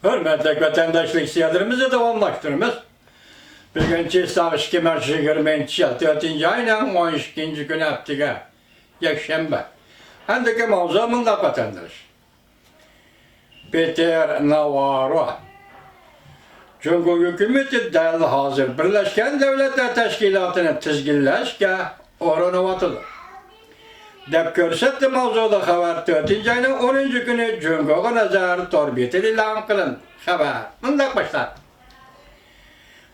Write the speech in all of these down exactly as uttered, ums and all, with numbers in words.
ھۆرمەتلىك ۋەتەنداشلىق سىياھلىرىمىزنى داۋاملاشتۇرىمىز. بۈگۈن چىسلاۋ ئىككى مىڭ يىگىرمىنچى يىل تۆتىنچى ئاينىڭ ئون ئىككىنچى كۈنى، ھەپتىگە يەكشەنبە. ئەندىكى ماۋزۇ مۇنداق، ۋەتەنداش. پېتېر ناۋاررو. جۇڭگو ھۆكۈمىتى دەل ھازىر بىرلەشكەن دۆلەتلەر تەشكىلاتىنى تىزگىنلەشكە ئۇرۇنۇۋاتىدۇ، دەپ كۆرسەتتى. ماۋزۇدا خەۋەر تۆتىنچى ئاينىڭ ئونىنچى كۈنى جۇڭگوغا نەزەر تور بېتىدە ئېلان قىلىندى. خەۋەر مۇنداق باشلاندى.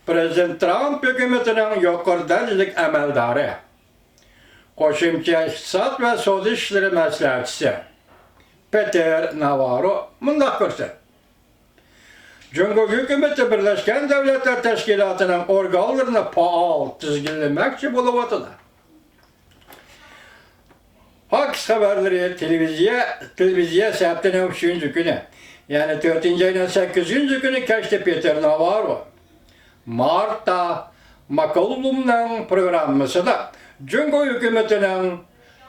پىرېزىدېنت ترامپ ھۆكۈمىتىنىڭ يۇقىرى دەرىجىلىك ئەمەلدارى، قوشۇمچە ئىقتىساد ۋە سودا ئىشلىرى مەسلىھەتچىسى پېتېر ناۋاررو مۇنداق كۆرسەتتى. جۇڭگو ھۆكۈمىتى بىرلەشكەن دۆلەتلەر تەشكىلاتىنىڭ ئورگانلىرىنى پائال تىزگىنلىمەكچى بولۇۋاتىدۇ. فاكس خەۋەرلىرى تېلېۋىزىيە، تېلېۋىزىيە سەھىپىسىنىڭ ئۈچىنچى كۈنى، يەنى تۆتىنچى ئاينىڭ سەككىزىنچى كۈنى كەچتە پېتېر ناۋاررو، مارتا ماكوللۇمنىڭ پروگراممىسىدا جۇڭگو ھۆكۈمىتىنىڭ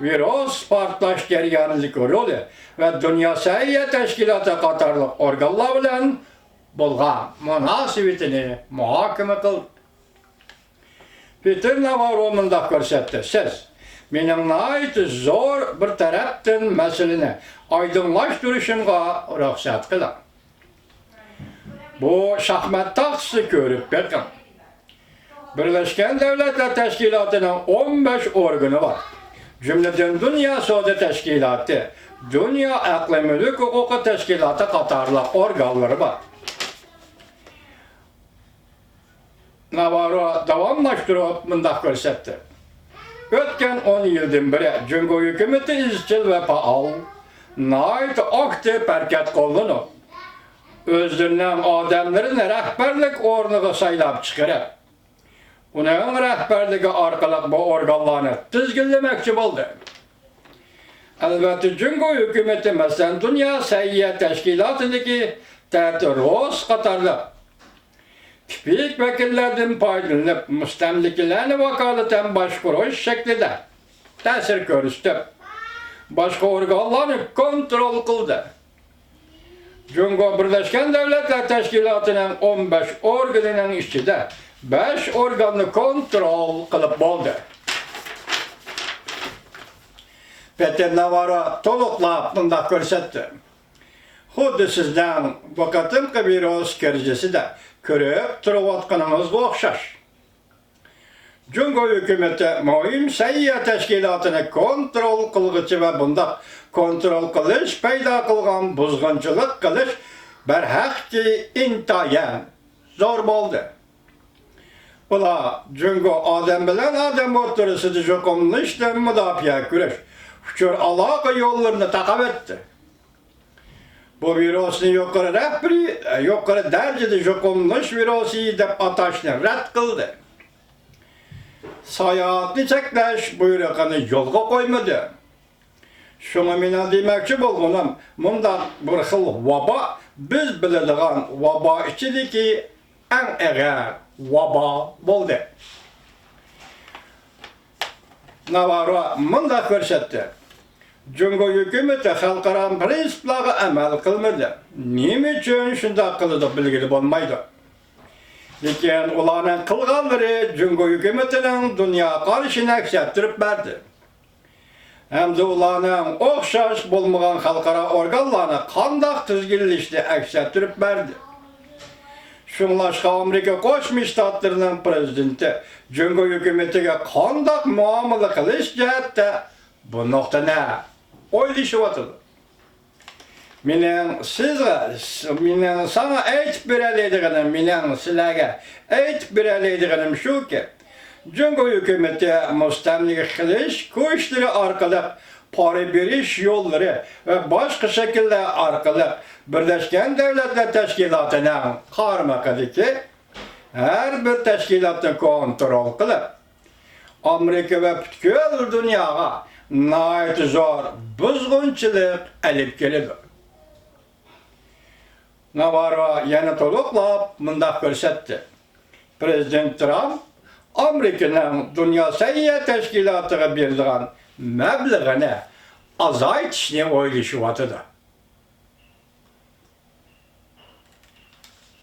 ۋىرۇس پارتلاش جەريانىدىكى رولى ۋە دۇنيا سەھىيە تەشكىلاتى قاتارلىق ئورگانلار بىلەن بولغان مۇناسىۋىتىنى مۇھاكىمە قىلدى. پېتېر ناۋاررو مۇنداق كۆرسەتتى: سىز مېنىڭ ناھايىتى زور بىر تەرەپتىن مەسىلىنى ئايدىڭلاشتۇرۇشۇمغا رۇخسەت قىلىڭ. بۇ شاھمات تاختىسىنى كۆرۈپ بېقىڭ. بىرلەشكەن دۆلەتلەر تەشكىلاتىنىڭ ئون بەش ئورگىنى بار. جۈملىدىن دۇنيا سودا تەشكىلاتى، دۇنيا ئەقلىي مۈلۈك ھوقۇقى تەشكىلاتى قاتارلىق ئورگانلىرى بار. ناۋاررو داۋاملاشتۇرۇپ مۇنداق كۆرسەتتى: ئۆتكەن ئون يىلدىن بېرى جۇڭگو ھۆكۈمىتى ئىزچىل ۋە پائال، ناھايىتى ئاكتىپ ھەرىكەت قوللىنىپ، ئۆزلىرىنىڭ ئادەملىرىنى رەھبەرلىك ئورنىغا سايلاپ چىقىرىپ، ئۇنىڭ رەھبەرلىكى ئارقىلىق بۇ ئورگانلارنى تىزگىنلىمەكچى بولدى. ئەلۋەتتە، جۇڭگو ھۆكۈمىتى، مەسىلەن، دۇنيا سەھىيە تەشكىلاتىدىكى تەتۈروس قاتارلىق تىپىك ۋەكىللەردىن پايدىلىنىپ، مۇستەملىكىلەرنى ۋاكالىتەن باشقۇرۇش شەكلىدە تەسىر كۆرسىتىپ، باشقا ئورگانلارنى كونترول قىلدى. جۇڭگو بىرلەشكەن دۆلەتلەر تەشكىلاتىنىڭ ئون بەش ئورگىنىنىڭ ئىچىدە بەش ئورگاننى كونترول قىلىپ بولدى. پېتېر ناۋاررو تولۇقلاپ مۇنداق كۆرسەتتى: خۇددى سىزنىڭ بۇ قېتىمقى ۋىرۇس كىرىزىسىدە كۆرۈپ تۇرۇۋاتقىنىڭىزغا ئوخشاش. جۇڭگو ھۆكۈمىتى مۇھىم سەھىيە تەشكىلاتىنى كونترول قىلغۇچى ۋە بۇنداق كونترول قىلىش پەيدا قىلغان بۇزغۇنچىلىق قىلىش بەرھەقكى ئىنتايىن زور بولدى. ئۇلار جۇڭگو ئادەم بىلەن ئادەم ئوتتۇرىسىدا يۇقۇملىنىشتىن مۇداپىئە كۆرۈش، ئۇچۇر ئالاقە يوللىرىنى تاقىۋەتتى. بۇ ۋىرۇسنى يۇقىرى رەھبىرىي، يۇقىرى دەرىجىدە يۇقۇملىنىش ۋىرۇسى دەپ ئاتاشنى رەت قىلدى. ساياھەتنى چەكلەش بۇيرۇقىنى يولغا قويمىدى. شۇڭا مېنىڭ دېمەكچى بولغىنىم، مۇنداق بىر خىل ۋابا بىز بىلىدىغان ۋابا ئىچىدىكى ئەڭ ئېغىر ۋابا بولدى. ناۋاررو مۇنداق كۆرسەتتى: جۇڭگو ھۆكۈمىتى خەلقئارا پىرىنسىپلارغا ئەمەل قىلمىدى. نېمە ئۈچۈن شۇنداق قىلىدۇ، بىلگىلى بولمايدۇ. لېكىن ئۇلارنىڭ قىلغانلىرى جۇڭگو ھۆكۈمىتىنىڭ دۇنيا قارىشىنى ئەكس ئەتتۈرۈپ بەردى. ھەمدە ئۇلارنىڭ ئوخشاش بولمىغان خەلقئارا ئورگانلارنى قانداق تىزگىنلىشىنى ئەكس ئەتتۈرۈپ بەردى. شۇڭلاشقا ئامېرىكا قوشما شتاتلىرىنىڭ پىرېزىدېنتى جۇڭگو ھۆكۈمىتىگە قانداق مۇئامىلە قىلىش جەھەتتە بۇ نۇقتىنى ئويلىشىۋاتىدۇ. مېنىڭ سىزگە، مېنىڭ ساڭا ئېيتىپ بېرەلەيدىغىنىم، مېنىڭ سىلەرگە ئېيتىپ بېرەلەيدىغىنىم شۇكى، جۇڭگو ھۆكۈمىتى مۇستەملىكە قىلىش كۈچلىرى ئارقىلىق پارا بېرىش يوللىرى ۋە باشقا شەكىللەر ئارقىلىق بىرلەشكەن دۆلەتلەر تەشكىلاتىنىڭ قارمىقىدىكى ھەر بىر تەشكىلاتنى كونترول قىلىپ، ئامېرىكا ۋە پۈتكۈل دۇنياغا ناھايىتى زور بۇزغۇنچىلىق ئېلىپ كېلىدۇ. ناۋاررو يەنە تولۇقلاپ مۇنداق كۆرسەتتى: پىرېزىدېنت ترامپ ئامېرىكىنىڭ دۇنيا سەھىيە تەشكىلاتىغا بېرىدىغان مەبلىغىنى ئازايتىشنى ئويلىشىۋاتىدۇ.